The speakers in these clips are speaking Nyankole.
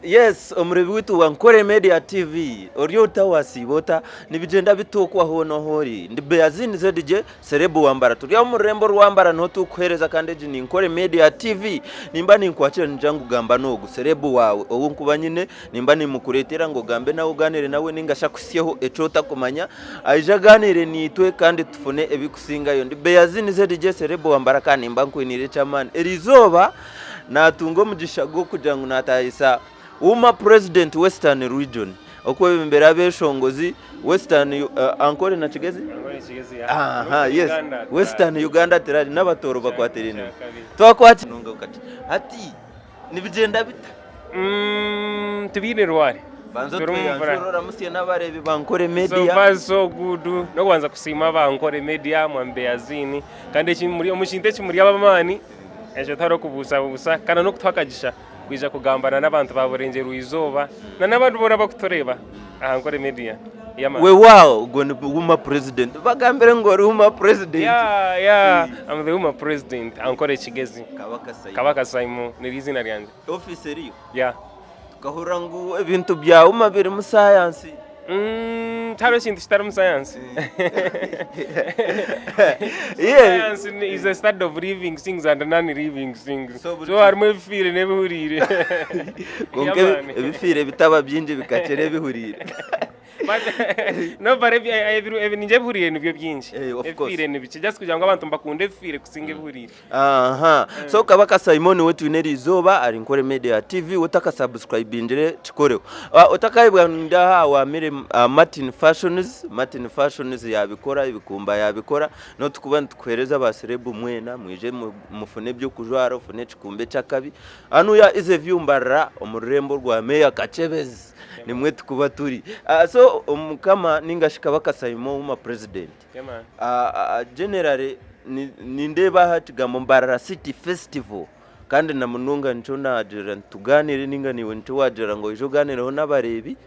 Yes omurebi waitu wa Nkore Media TV ori ota wasiiba ota nibigyenda bita okwo hoona ahu ori ndi Beazin ZJ Serebu Wambara turi aha omu rurembo Rwambara niho turikuheereza kandi egi ni Nkore Media TV nimba ninkwakira ningira ngu gamba n'ogu Serebu waawe ou nkuba nyine nimba nimukureetera ngu ogambe nawe ogaaniire nawe ninga shi akuhitsyeho eki otakumanya aije agaaniire naitwe kandi tufune ebikusingayo ndi Beazin ZJ Serebu Wambara kandi nimba nkwiniire eky'amaani eriizooba Naatunga omugisha gw'okugira ngu naatahisa UMA President Western Region okwebembera abeshongozi Western Ankole na Kigezi? Aha, yes. Western Uganda tirari n'abatooro bakwatiraine. Twakwakira hati nibigyenda bita? Mm, tibiine rwari. Banza Turi omu mvura. otweyanjure oramutsye n'abareebi ba Nkore So Media. far so good. N'okubanza kusiima aba Nkore Media, Mwami Beyazini. Kandi eki muri omu kintu eki muri ab'amaani, ekyo tihariho kubuusabuusa kandi n'okutuha akagisha kwija kugambana n'abantu ba Burengyerwa Izooba na n'abandi boona abarikutureeba aha Nkore Media. Yeah man. Weewaawo ogwo ni UMA President. Bagambire ngu ori UMA President. Yeah, yeah. I'm the UMA President. Ankore Kigezi. Kabaka Simon. Kabaka Simon niryo eiziina ryangye. Ofiisi eriyo? Yeah. Tukahurira ngu ebintu bya UMA birimu sayansi. Mm, tihariho ekintu kitarimu sayansi. Yeah. Science is a study of living things and non-living things. So So, buri harimu ebifiire n'ebihuriire. Kwonka Yeah, man. ebifiire bitaba bingi bikakira ebihuriire. But, no, but ebi- ebi- ebi- ninje ebihuriire nibyo bingi. Eh, of course. Ebifiire ni bikye. Just kugira ngu abantu nibakunde ebifiire kusinga ebihuriire. Aha. So Kabaka Simon we twine erizooba ari Nkore Media TV otakasubscribingire kikoreho. Ah, Otakayebwa ndi aha wamire ah, Martin Fashions, Martin Fashions yabikora ebikumba yabikora notukuba nitukuhereza ba celeb mwena mwije mu- mufune ebyokujwara ofune ekikumba ekyakabi. Hanuya is a view Mbarara omu rurembo rwa Meya Kakyebezi nimwe tukuba turi. Ah, so omukama ninga shi Kabaka Simon wuma president. Yeah, man. Generally nindeeba aha ekigambo Mbarara City Festival kandi na munonga nikyo naagira nti tugaaniire nainga naiwe nikyo waagira ngu oije ogaaniireho n'abareebi.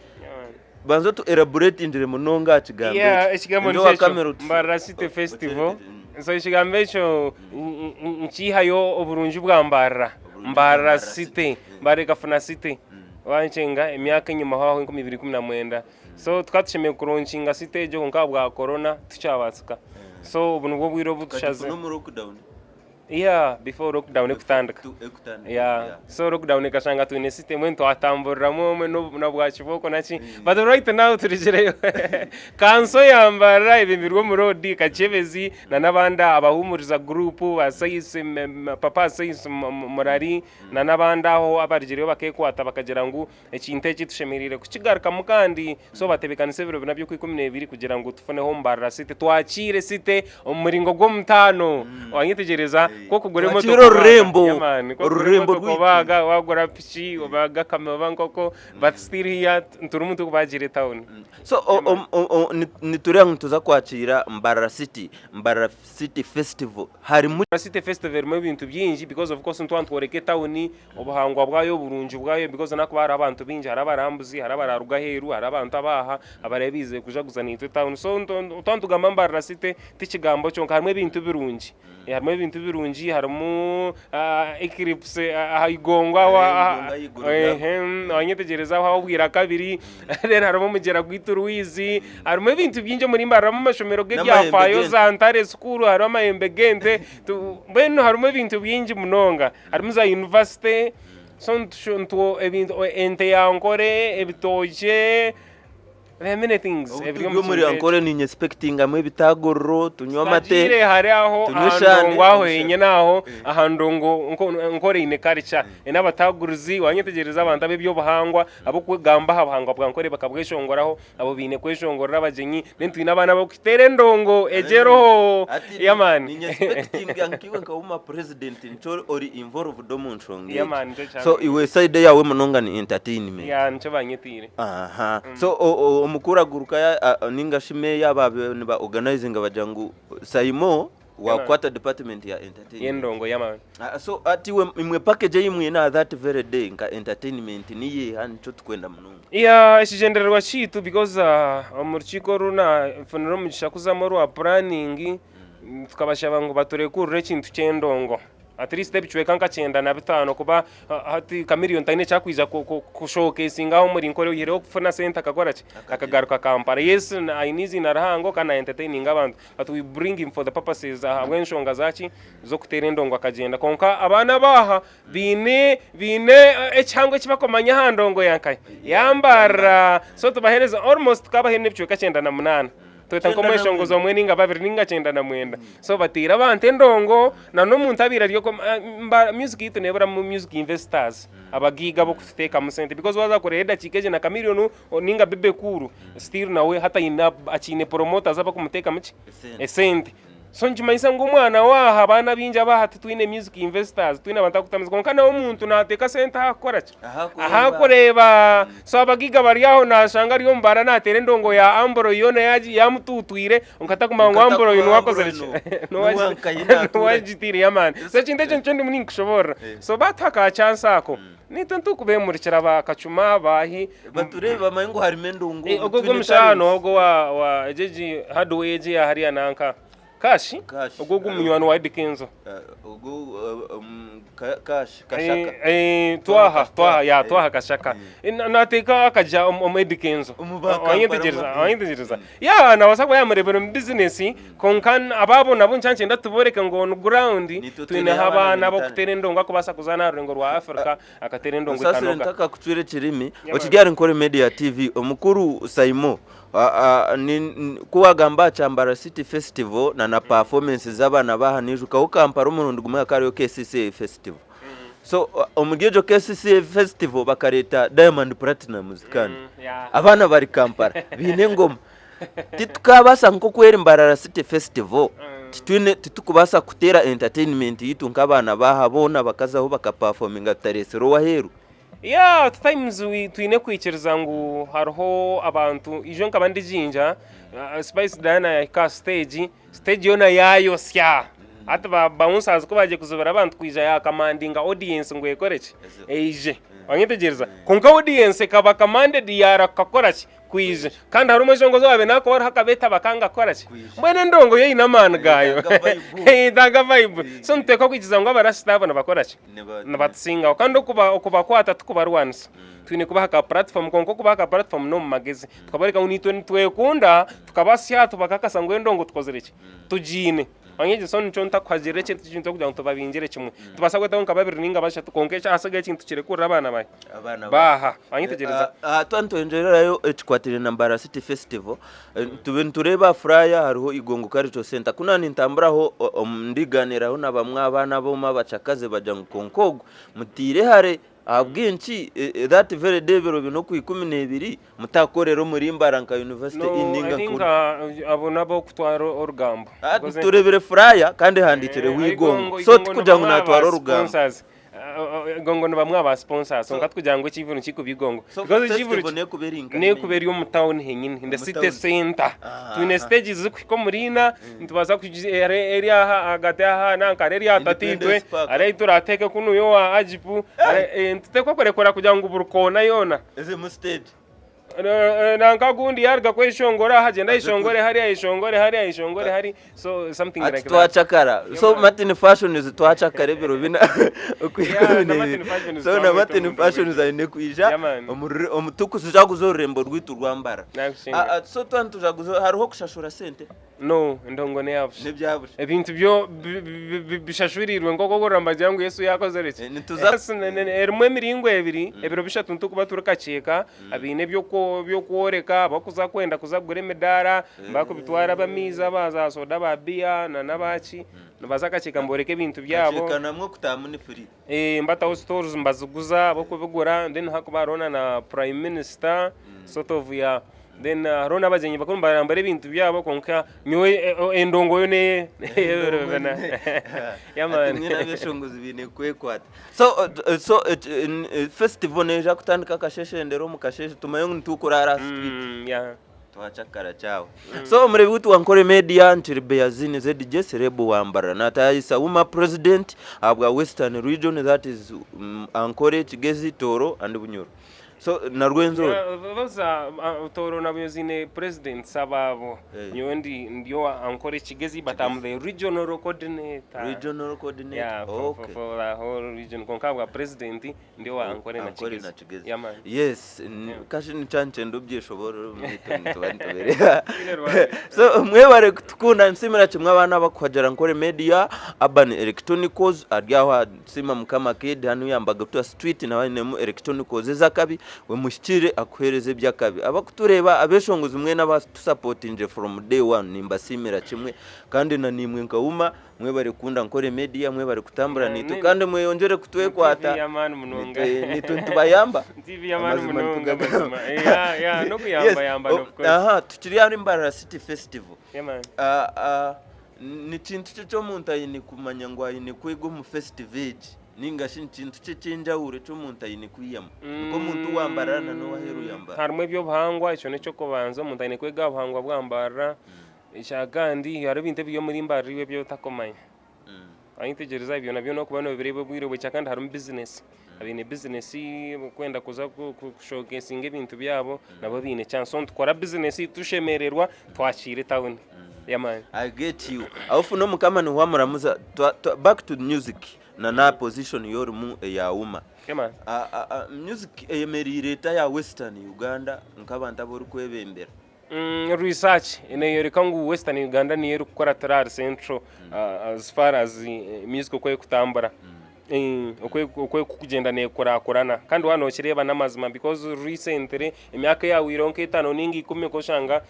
Banza otu elaboratingire munonga aha kigambo Yeah, ekyo. ekigambo Ndi nikyo owa ekyo kamera otu- Mbarara City Festival. okyeretere. So ekigambo ekyo n- n- nkiihayo oburungi bwa Mbarara. Oburungi bwa Mbarara Mbarara City. City. Mbarara ekafuna city. Wankyenga emyaka enyimaho aho 2019. So tukaba tushemereire kuronkinga city egyo kwonka ahabwa corona tikyabaasika. So obu nibwo bwire obu tushaze. Tukagifuna omu lockdown. Yeah, before lockdown ekutandika. Ekutandika. Yeah. Yeah. So lockdown ekashanga twine city emwe twatamburiramu omwe no- na bwa kibooko naki. But right now turigireyo. Kanso ya Mbarara ebembirwe omu road Kakyebezi na n'abandi abahumuriza group ba Saisi Papa Saisi Murari na n'abandi aho abarugireyo bakekwata bakagira ngu Ekintu eki tushemereire kukigarukamu kandi so batebeekanise ebiro bina by'okwikumineebiri kugira ngu tufuneho Mbarara City twakiire City omu muringo gw'omutaano. Wanyetegyereza? Ku okugura Twakiire emotoka obaaga, orurembo, yeah man, ku okugura orurembo emotoka rwaitu. obaaga, waagura piki obaaga akame oba nkoko but still here turimu nitukubagira etawuni. So Yeah man. nitureeba ngu nituza kwakiira Mbarara City, Mbarara City Festival harimu. Mbarara City Festival erimu ebintu bingi because of course nituba nitworeka etawuni Obuhangwa bwayo, oburungi bwayo because n'ahakuba hariho abantu baingi, hariho abarambuzi, hariho abararuga aheeru, hariho abantu ab'aha abaraabe baizire kujaguza naitwe tawuni. So twaba nitugamba Mbarara City ti kigambo kyonka harimu ebintu birungi, harimu ebintu birungi, harimu Eclipse aha igongo aho wanyetegyereza aho ah'obwirakabiri, then harimu omugyera gwaitu Rwizi, harimu ebintu bingi omuri Mbarara, harimu amashomero g'ebyafaayo za Ntare school, harimu amahembe g'ente, mbwenu harimu ebintu bingi munonga. Harimu za yunivasite, so nitwo ebintu ente ya Nkore, ebitookye, there are many things Obu ebiri turi omu omuri kintu ekyo. Ankole ninye expectingamu ebitaguriro, tunywe amate, Tutagiire hare aho tunywe aha eshande, ndongo aho omushana. henyine aho aha ndongo Nkore eine culture eine abatagurizi wanyetegyereza abantu ab'ebyobuhangwa ab'okwegamba aha buhangwa bwa Nkore bakabweshongoraho Abo baine kweshongorera abagyenyi, then twine abaana ab'okuteera endongo egyeroho. Hati Yeah man. ninye expectinga nk'iwe nka wuma president nikyo ori involved omu nshonga Yeah egi. man, nikyo So kyange. iwe side yawe munonga ni entertainment. Yeah, nikyo banyetiire. Aha. So omukuru aguruka ninga shi meya baabe niba organizinga bagira ngu Saimo Wakwata department ya entertainment. Y'endongo yeah man. Ah, so ati iwe imwe package ei mwine aha that very day nka entertainment niyo eha nikyo tukwenda munonga. Yeah ekigyendererwa kyaitu because omu rukiiko oru nafunire omugisha kuzamu orwa planning tukabashaba ngu baturekurire ekintu ky'endongo. At least ebicweka nka 95 kuba hati Chameleone taine eki arikwija ku showcasinga aho omuri Nkore oihireho okufuna sente akakora ki? Akagaruka Kampala. Yes aine eiziina rihango kandi na entertaininga abantu but we bring him for the purposes ahabw'enshonga zaki? Z'okuteera endongo akagyenda. Kwonka abaana ab'aha baine baine ekihango eki barikumanya aha ndongo ya nkahi? Ya Mbarara. So tubaheereza almost tukabaha n'ebicweka 98. Tweta nk'omweshongozi omwe ninga babiri ninga 99. So bateire abantu endongo na n'omuntu abaire ari okwo music yaitu neburamu music investors abagaiga ab'okututeekamu sente because waaza kureeba edakiika egi na Chameleone ninga Bebe Cool still nawe hati aine akiine promoters abakumuteekamu ki? Esente. So nikimanyisa ngu omwana waaha abaana abaingi ab'aha titwine music investors, titwine abantu abakutambura kwonka nawe omuntu naateeka sente aha kukora ki? Aha kureeba. So abagaiga bari aho naashanga ari omu baara naateera endongo ya Ambroy yoona yaamutuutwire kwonka atakumanya ngu Ambroy niwe akozire ki? Niwe agitiire y'amaani. So ekintu ekyo nikyo ndimu ninkushoboorora. So baatuha ka chance ako, naitwe nitukubeemurikira ba Kacuma, baahi. Batureebe bamanye ngu harimu endongo. Eh, ogwo ogw'omushaano ogwo wa wa egyo egi hardware egi ya hariya nanka Kashi Kashi. ogwo ogwo munywani wa Eddy Kenzo. Eh, ogwo eh, Kashi Kashaka. Eh, eh, twaha twaha ya twaha Kashaka. Eh, Nateeka akaja omu Eddy Kenzo. Omu ba Kampala Wanyetegyereza, mu- wanyetegyereza. Ya nabaasa kuba yamureebera omu bizinesi kwonka abaabo nabo nkya nikyenda tubooreke ngu on ground Nitwe twineho twineho abaana abaana ab'okuteera endongo akubaasa kuzaana aha rurengo rwa Africa. Akateera endongo Osaasire ekanoga. ntakakucwire ekirimi, Yeah, okiri ahari Nkore Media TV, omukuru Saimo, ku wagamba aha Kyambara City Festival na na performance z'abaana b'aha naijukaho Kampala omurundi gumwe hakaba hariyo KCCA Festival. So omuri egyo KCCA Festival bakareeta Diamond Platnumz kandi abaana bari Kampala baine engoma. Titukabaasa nk'oku eri Mbarara City Festival, titwine titukubaasa kuteera entertainment yaitu nk'abaana b'aha boona bakazaho bakapafominga tutareetsire ow'aheeru. Yeah, at times we twine kwikiriza ngu hariho abantu ijo nkaba ndi Jinja, Spice Diana yahika aha stage, stage yoona yaayosya. Hati ba bouncers ku baagiye kuzibira abantu kwija yaakamandinga audience ngu ekore ki? Eije. Wanyetegyereza? Kwonka audience ekaba commanded yaarahuka kukora ki? Kwija. Kandi hariho omweshongozi owaabaire naakuba ariho akabeeta bakanga kukora ki? Mbwenu endongo yo eine amaani gaayo. Eyetaaga vibe. So nituteekwa kwikiriza ngu abarasita abo nibakora ki? Nibatusingaho. Kandi okuba okubakwata tikubarwanisa. Twine kubaha ka platform kwonka okubaha ka platform n'omu magezi. Tukabooreka ngu naitwe nitwekunda, tukabasya tubakakasa ngu endongo tukozire ki? Tugiine. Manya so nikyo ntakuhagirira ekintu ekintu okugira ngu tubabingire kimwe. Nitubaasa kwetaho nka babiri ninga bashatu kwonka ekyahasigayo ekintu tukirekurire abaana bahi? Abaana Baaha. Wanyetegyereza? Aha twaba nitwongyerayo ekikwatiraine na Mbarara City Festival, tube nitureeba aha furaya hariho Igongo Cultural Centre. Ku naaba nintamburaho ndigaaniiraho na bamwe abaana ab'omu abacakazi bagira ngu kwonka ogu mutaire hare ahabw'enki that very day ebiro bina okwikumineebiri mutakorera omuri Mbarara nka University No, Inn I ninga think nka abo n'ab'okutwara orugambo. Because Tureebire furaya kandi ehandiikireho Igongo so Igongo tikugira ngu nibamwe naatwara aba orugambo. sponsors. Igongo ni bamwe aba sponsors kwonka tikugira ngu ekivuru nikikuba Igongo. So Because ekivuru festival nekuba eri nkahi nekuba eri omu town henyini in the Omu city town. center. Aha, Twine aha. stages zirikuhika omuri ina, nitubaasa kugi eri eri aha ahagati aha nanka hariho erya tataitwe, Independence Park. hariho ei turateeke kunuya owa Ajipu, hariho nituteekwa kurekura kugira ngu buri koona yoona. Ezirimu stage. Nanka ogundi yaruga kweshongora aha agyende Aze ayeshongore hari ayeshongore hari ayeshongore hari so something Ati like that. twacakara so Yeah, man. Martin Fashions twacakara ebiro bina Yeah, na Martin Fashions so na twamweta Martin omuntu Fashions waitu. aine kwija Yeah, man. omu tukujaguza orurembo rwaitu rwa Mbarara. Nakushinga. So twaba nitujaguza hariho okushashura sente? No, endongo n'eya busha. N'ebya busha. Ebintu byo bishashuriirwe nk'oku orikuhurira nibagira ngu Yesu yaakozire ki? Nituza. Erimu emiringo ebiri, ebiro bishatu nitukuba turi kakyeka, abaine eby'okworeka, abarikuza kwenda kuza kugura emidaara, barikubitwara ab'amaizi, aba za soda, aba biya n'abaki, nibaza kakyeka nibooreka ebintu byabo. Kakyeka namwo okutaahamu ni free. Mbataho stalls mbaziguza abarikubigura, then hakuba hariho na prime minister sort of ya. Then hariho n'abagyenyi bakuru nibarambura ebintu byabo kwonka nyowe endongo yo n'ey'ebiro bina. Yeah Ati man. mbwenu abeshongozi baine kwekwata. So so festival neija kutandika akasheshendero omu kasheshe tumanye ngu nitukuraara aha street. Yeah. Twacakara kyawe. So omurebi witu wa Nkore Media nkiri Beyazini ZJ Celeb wa Mbarara natayayisa UMA president ahabwa Western region that is Ankore, Kigezi, Tooro and Bunyoro. So na Rwenzori. Baza Tooro nabyo ziine presidents abaabo. Nyowe ndi ndi owa Ankole Kigezi but am the regional coordinator. Regional coordinator. Yeah, for, for, Okay. for the whole region. Kwonka ahabwa president ndi owa Ankole na Ankole Kigezi. na Kigezi. Yeah man. Yes, kashi nikyankyenda obyeshoboorore omu baitu nituba nitubireeba. Tihaine rubanja. So mwebare kutukunda nsiimira kimwe abaana abakuhagira Nkore Media, Urban Electronicals ari aho aha Nsiima Mukama Kid hanu yambaga Butua Street nawe ainemu electronicals ez'akabi omuhikire akuheereze eby'akabi. Abakutureeba abeshongozi mwena abatusapotingire from day one nimbasiimira kimwe kandi na naimwe nka UMA Mwebare kukunda Nkore Media, mwebare kutambura naitwe kandi mweyongyere kutwekwata. TV y'amaani munonga. Nitwe nitubayamba. TV y'amaani Amazima munonga nitugagamba. mazima. Eh, yeah, yeah, n'okuyamba yamba Yes. of course. Aha, tukiri ahari Mbarara City Festival. Yeah, man. Ah, ah, ni kintu ki eky'omuntu aine kumanya ngu aine kwega omu festival egi? Ninga shi ni kintu ki eky'enjawulo eki omuntu aine kwihamu? Nk'omuntu owa Mbarara na n'ow'aheeru ya Mbarara. Harimu eby'obuhangwa, ekyo n'eky'okubanza omuntu aine kwega aha buhangwa bwa Mbarara. Ekya kandi hariho ebintu ebiri omuri Mbarara iwe ebi otakumanya. Wayetegyereza ebyo nabyo nokuba nobireeba obwire obwo. Ekya kandi harimu bizinesi, abaine bizinesi barikwenda kuza kushokesinga ebintu byabo nabo baine chance. So nitukora bizinesi tushemererwa twakiira etawuni. Yeah man. I get you. Aho n'omukama niho amuramuza. Back to music na na position yorimu eya UMA. Yeah man. Music eyemereire eta ya Western Uganda nk'abantu abu orikwebembera? Research neyoreka ngu Western Uganda niyo erikukuratira ahari Central as far as music oku erikutambura oku erikugyenda nekurakurana kandi waaba nokireeba n'amazima because recently emyaka eyahweireho nk'etaano ninga ikumi okashanga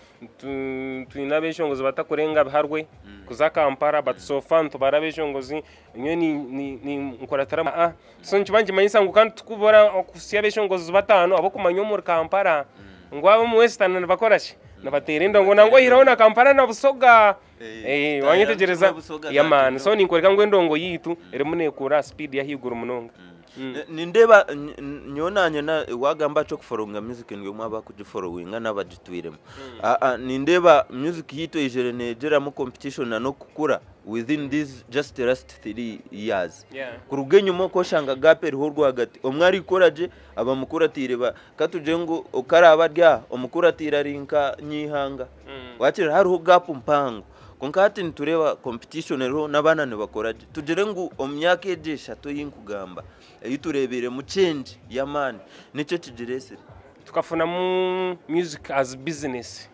twine abeshongozi batakurenga Biharwe kuza Kampala but so far nitubara abeshongozi nyowe ninkuratira So nikiba nikimanyisa ngu kandi tikubura okuhitsya abeshongozi bataano ab'okumanywa omuri Kampala ngu ab'omu Western nibakora ki? Nibateera endongo nangwa oihireho na Kampala na Busoga. Eh, Wanyetegyereza? Busoga Yeah man. zaatyo. So ninkworeka ngu endongo yaitu erimu neekura aha speed y'ahaiguru munonga. Nindeeba nyowe naanye waagamba aha ky'okuforowinga music ndi omwe abarikugiforowinga n'abagitwiremu. Nindeeba music yaitu eizire neegyeramu competition n'okukura within these just last 3 years. Kuruga enyima okwo oshanga gap eriho rwagati. Omwe arikukora gye abamukuratiire ba katugire ngu oku araabe ari aha omukuratiire ari nka Nyaihanga. Wakireeba hariho gap mpango. Kwonka hati nitureeba competition eriho n'abaana nibakora gye. Tugire ngu omu myaka egi eshatu ei nkugamba ei tureebeiremu change y'amaani niki ekigireetsire? Tukafunamu music as business.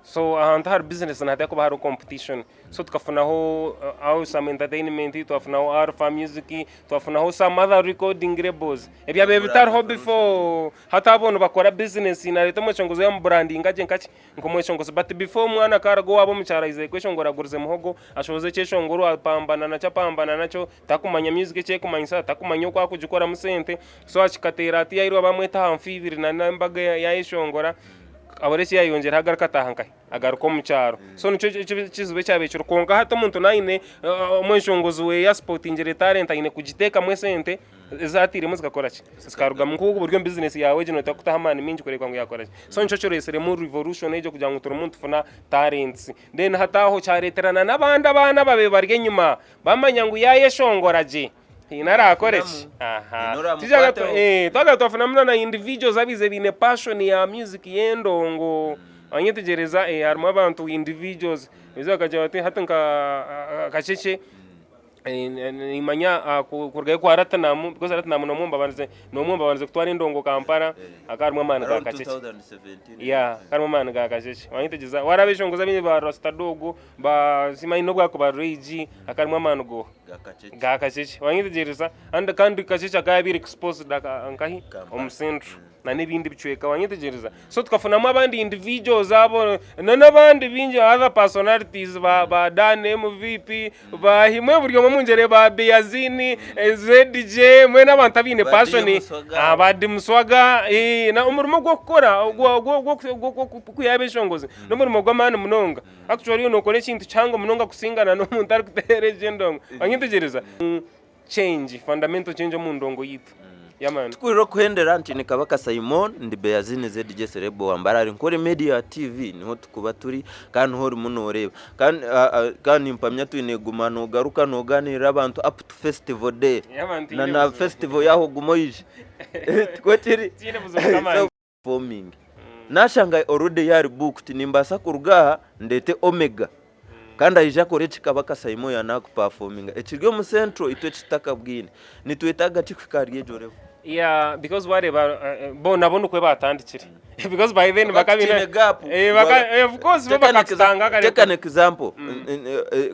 So ahantu ahari business nihateekwa kuba hariho competition. So tukafunaho Awesome Entertainment, twafunaho Alpha Music, twafunaho some other recording labels ebyabaire bitariho before. Hati abo nibakora business nareeta omweshongozi we yamuburandinga gye nkaki nk'omweshongozi but before omwana akaruga owaabo omu kyaro aizire kweshongora agurize muhogo ashohoze ekyeshongoro apambana nakyo apambana nakyo takumanya music eki erikumanyisa takumanya oku arikugikoramu sente so kikateera hati yairwe bamweta aha nfu ibiri n'embaga yayeshongora. Abura eki yaayongyeraho agaruka ataaha nkahi? Agaruka omu kyaro. So nikyo ekizibu ekyabaire kiriho. Kwonka hati omuntu naaba aine omweshongozi we asipotingire talent aine kugiteekamu esente ezi atairemu zikakora ki? Zikarugamu. Nk'oku buri omu bizinesi yaawe egi nooteekwa kutaho amaani maingi kureeba ngu yaakora ki? So nikyo kireetsiremu revolution egyo kugira ngu turimu nitufuna talents. Then hati aho kyareetera n'abandi abaana ababaire bari enyima baamanya ngu yaayeshongora gye. Haine araakore ki? Aha. Twagaruka twafunamu na na individuals abaize baine passion ya music y'endongo. Wanyetegyereza harimu abantu individuals baize bakagira bati hati nka Kakye nimanya kurugayo kwa Ratinam because Ratinam n'omwe omu babandize kutwara endongo Kampala hakaba harimu amaani ga Kakye. Yeah, harimu amaani ga Kakye. Wanyetegyereza waraba eshongozi abaingi ba Rasta Dog ba simanyi n'obu bwakuba Ray G hakaba harimu amaani go. Ga Kakye. Wanyetegyereza? And kandi Kakye akaba yabaire exposed nkahi? Omu Central. Na n'ebindi bicweka. Wanyetegyereza? So tukafunamu abandi individuals abo na n'abandi baingi other personalities ba ba Dan MVP, ba himwe buri omwe omungyere ba Beyazini, ZJ, mbwenu abantu abaine Ba passion, Dim Swaga. ba Dim Swaga, na omurimo gw'okukora ogw'okwihayo abeshongozi n'omurimo gw'amaani munonga. Actually nokora ekintu kihango munonga kusingana n'omuntu arikuteera egyo endongo. Wanyetegyereza? Change, fundamental change omu ndongo yaitu. Yeah man. Tukuhurira okuhendera nti ni Kabaka Simon ndi Beyazini ZJ Celeb wa Mbarara Nkore Media TV niho tukuba turi kandi niho orimu noreeba kandi ah, ah, kandi nimpamya twine guma nogaruka noganirira abantu up to festival day Yeah man, na tiine na buzibu. festival yaho guma oije tikwo kiri Tiine buzibu kamani. So, performing nashanga already yari booked nimbaasa kuruga aha ndete Omega Kandi aije akore eki Kabaka Saimo yanakuperforminga ekiri omu central itwe tutakabwine. Nitwetaaga ki kuhika ahari egyo level? Yeah, because wareeba bo nabo nikwo baatandikire because by then Bakaba bakaba tihaine gap. Eh, baka, eh, of course bo Take an bakatutanga kare. Take an example.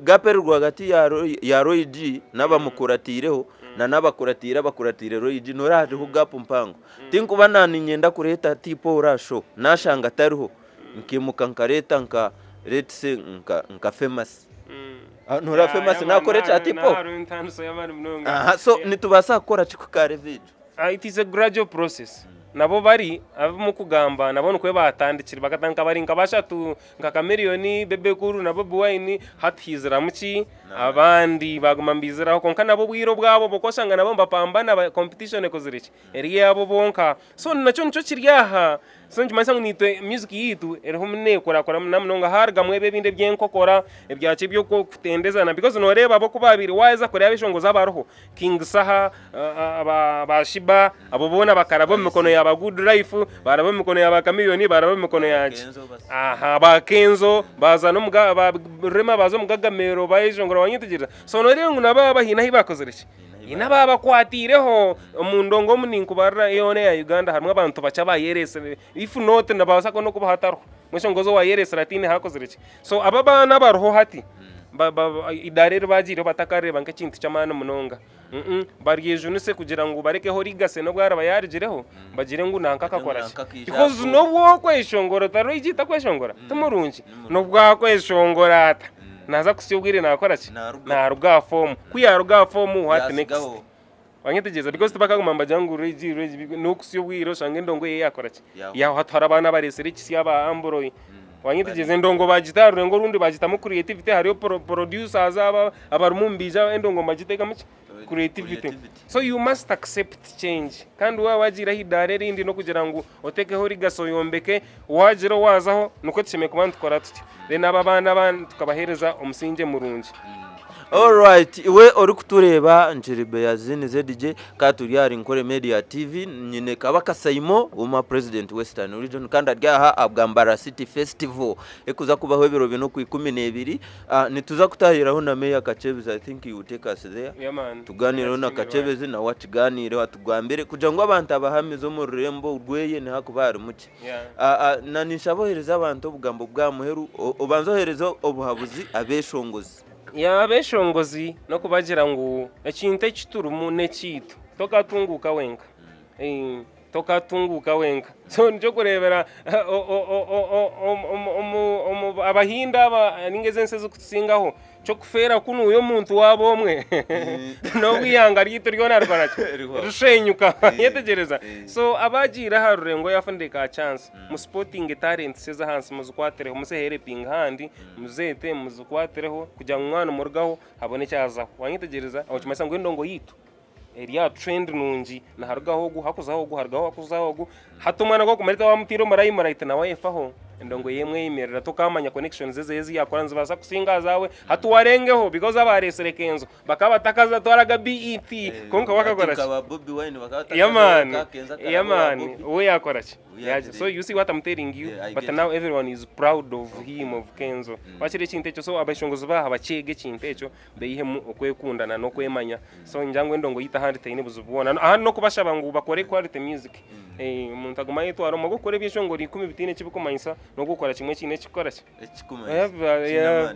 Gap eri rwagati ya Roy, ya Roy G n'abamukuratiireho na n'abakuratiire abakuratiire Roy G noreeba hariho gap mpango. Tinkuba na niinyenda kureeta T-Paul aha show nashanga atariho. Nkimuka nkareeta nka let's say nka nka famous. Ah, Noreeba famous nakora ekya tipo? Aha, so nitubaasa kukora ki kuhika ahari egyo? Ah, it is a gradual process. Nabo bari abu mukugamba nabo nikwo baatandikire bakatandika bari nka bashatu nka Chameleone, Bebe Cool na Bobi Wine hati haiziramu ki abandi baguma nibaiziraho kwonka nabo obwire obwabo obwo oshanga nabo nibapambana ba competition ekozire ki eri eyaabo bonka so nakyo nikyo kiri aha. So nikimanyisa ngu naitwe music yaitu eriho neekurakurana munonga haarugamu ebi ebindi eby'enkokora ebyaki eby'okutendezana because nooreeba bo ku baabaire waaheza kureeba abeshongozi abariho King Saha, ba Sheebah abo boona bakaraba omu mikono ya ba Good Life, baaraba omu mikono ya ba Chameleone, baaraba omu mikono ya ki aha ba Kenzo baaza n'omu ba Rema baaza omu Gagamel baayeshongora waanyetegyereza so nooreeba ngu nabo aba haine ahu baakozire ki Haine abaabakwatiireho. Omu ndongo omu ninkubarira yoona eya Uganda harimu abantu bakye abayereesire if not nibabaasa kuba n'okuba hatariho. Mbwenu shi ongozi owaayereesire hataine haakozire ki? So abo abaana abariho hati eidaara eri baagiireho batakareeba nk'ekintu ky'amaani munonga. Baryejunise kugira ngu barekeho legacy n'obu araba yaarugireho bagire ngu nanka akakora ki. Because n'obu okweshongora otari oigi takweshongora ti murungi. N'obu akweshongora ata. Naaza kuhitsya obwire naakora ki? Naaruga aha foomu. Ku yaaruga aha foomu, what next? Wanyetegyereza? Because tibakaguma nibagira ngu Regi, Regi, n'okuhitsya obwire oshange endongo ye yaakora ki? Yaahwa. Hati hariho abaana abareetsire ekisya aba Ambroy. Wanyetegyereza? Endongo baagita aha rurengo orundi baagitamu creativity, hariyo producers aba abarimu nibaija endongo nibagiteekamu ki? Creativity. So you must accept change. Kandi waaba wagiire aha idaara erindi n'okugira ngu otekeho legacy oyombeke, waagira owaazaho, nikwo tushemereire kuba nitukora tutyo. Then abo abaana abandi tukabaheereza omusingye murungi. Alright, iwe orikutureeba nkiri Beyazini ZJ ka turi ahari Nkore Media TV nyine Kabaka Saimo w'omwa President Western Region kandi ari aha ahabwa Mbarara City Festival ekuza kubaho ebiro bina okwa 12 Nituza kutahiraho na Meeya Kakyebezi, I think he will take us there. Yeah man. Tuganireho na Kakyebezi nawe akiganireho atugambire kugira ngu abantu abahamize omu rurembo rweye nihakuba harimu ki. Yeah. Na ninshaba ohereze abantu obugambo bwa muheru, obanze ohereze obuhabuzi abeshongozi. Yeah, abeshongozi n'okubagira ngu ekintu eki turimu n'ekyaitu tokatunguuka wenka. Tokatunguuka wenka. So nikyo orikureebera Abahindi aba nainga ezi ensi ezirikutusingaho, ky'okufeera kunuya omuntu waaba omwe, n'obu eihanga ryaitu ryona rikora ki? Rishenyuka. Yetegyereza? So abaagiire aha rurengo yaafunire ka chance, musipotinge talents ez'ahansi muzikwatireho, muzihelpinge handi, muzeete muzikwatireho kugira ngu mwaba nimurugaho habone ekyazaho. Waanyetegyereza? Aho nikimanyisa ngu endongo yaitu. Eri aha trend nungi niharugaho ogu hakuzaho ogu harugaho hakuzaho ogu hati omwana ku orikumara wamutiira omu limelight nawe ayefaho endongo ye emweyimirira tokamanya connections ze ezi yakora nizibaasa kusinga azawe hati warengeho because abaresire Kenzo bakaba batakatwaraga BET kwonka we akakora ki? Yeah man, yeah man, we yakora ki? Yeah, so you see what I'm telling you? Yeah, I But get now everyone is proud of him, of Kenzo. Wakira ekintu ekyo so abashongozi baha bakyege ekintu ekyo beihemu okwekunda na n'okwemanya so ningira ngu endongo yaitu ahandi teine buzibu bwona ahandi n'okubashaba ngu bakore quality music Eh, omuntu aguma ayetwara omu gukora ebyeshongoro ikumi bitaine eki bikumanyisa n'ogukora kimwe ekiine ekikukora ki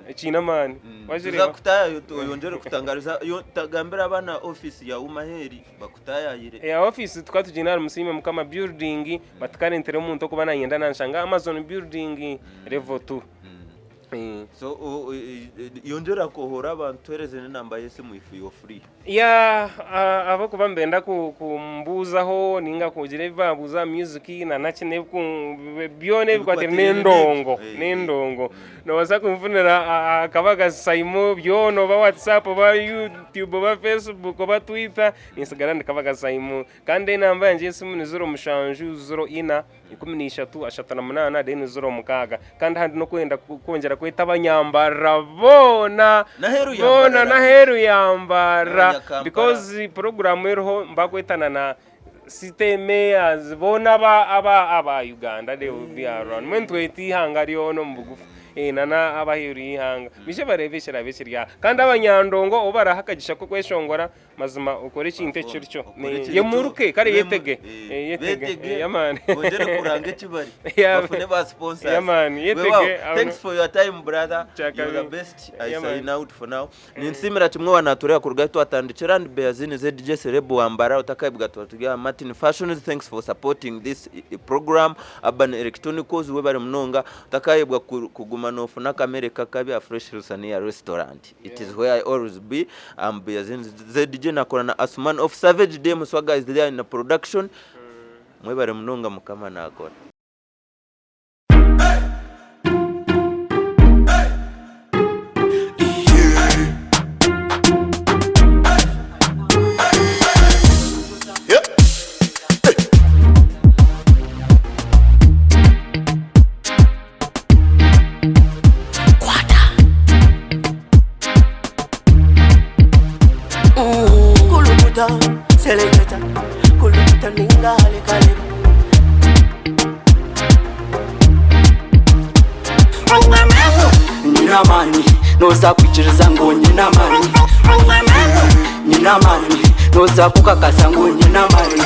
ekiine amaani Tuza wagireeba kutayayo oyongyere kutangariza gambira abaana office ya Umaheri bakutayayire. Ya office tukaba tugiine ahari Musiime Mukama building but currently omuntu okuba nayenda nanshanga Amazon building level 2. So yongyera kuhoora abantu tuheereze n'enamba y'esimu if you're free. Yeah, ahabw'okuba nibenda kumbuuzaho ninga kugira ebi bambuuza aha music na naki byona ebikwatiraine n'endongo n'endongo. Noobaasa kunfunira aha Kabaga Saimo byona oba WhatsApp oba YouTube oba Facebook oba Twitter nintsigara ndi Kabaga Saimo. Kandi enamba yangye y'esimu ni ziro mushanju ziro ina 13 38 then 06 kandi ahandi n'okwenda kwongyera kweta abanyambarara boona N'aheeru ya boona Mbarara. n'aheeru ya Mbarara N'Abanyakampala. because puroguraamu eriho nibakwetana na siteme as boona aba aba aba Uganda they will be around mbwenu twete eihanga ryona omu bugufu eh, na na abaheeru y'eihanga baije bareebe ekiraabe kiri aha kandi abanyandongo obu baraaha akagisha k'okweshongora Mazima okore ekintu ekiri kyo. Okore ekiri Yemuruke kare kyo. yetege. Yetege. Yetege. Yeah man. Bongere kuranga ekibari. Yeah. Bafune ba sponsors. Yeah man. Yetege. Wewawo. Thanks for your time brother. Kyakabi. You're the best. I Yeah, man. sign out for now. Ninsimira kimwe wanatureeba kuruga ahu twatandikira ndi Beazini ZJ Celeb Wambara otakaibwa tuba turi aha Martin Fashions. Thanks for supporting this program. Urban Electronicals webare munonga. Otakayebwa kuguma nofuna akamere kakabi aha Fresh Lusaniya Restaurant. It is where I always be. I'm Beazin ZJ nakora na Asuman of Savage Dem Swagger is there in the production. Mwebare munonga mukama nakora. Kulukuta, seleketa, kulukuta ninga halekale. Nyine amaani, noza kwikiriza ngu nyine amaani. Nyine amaani, noza kukakasa ngu nyine amaani.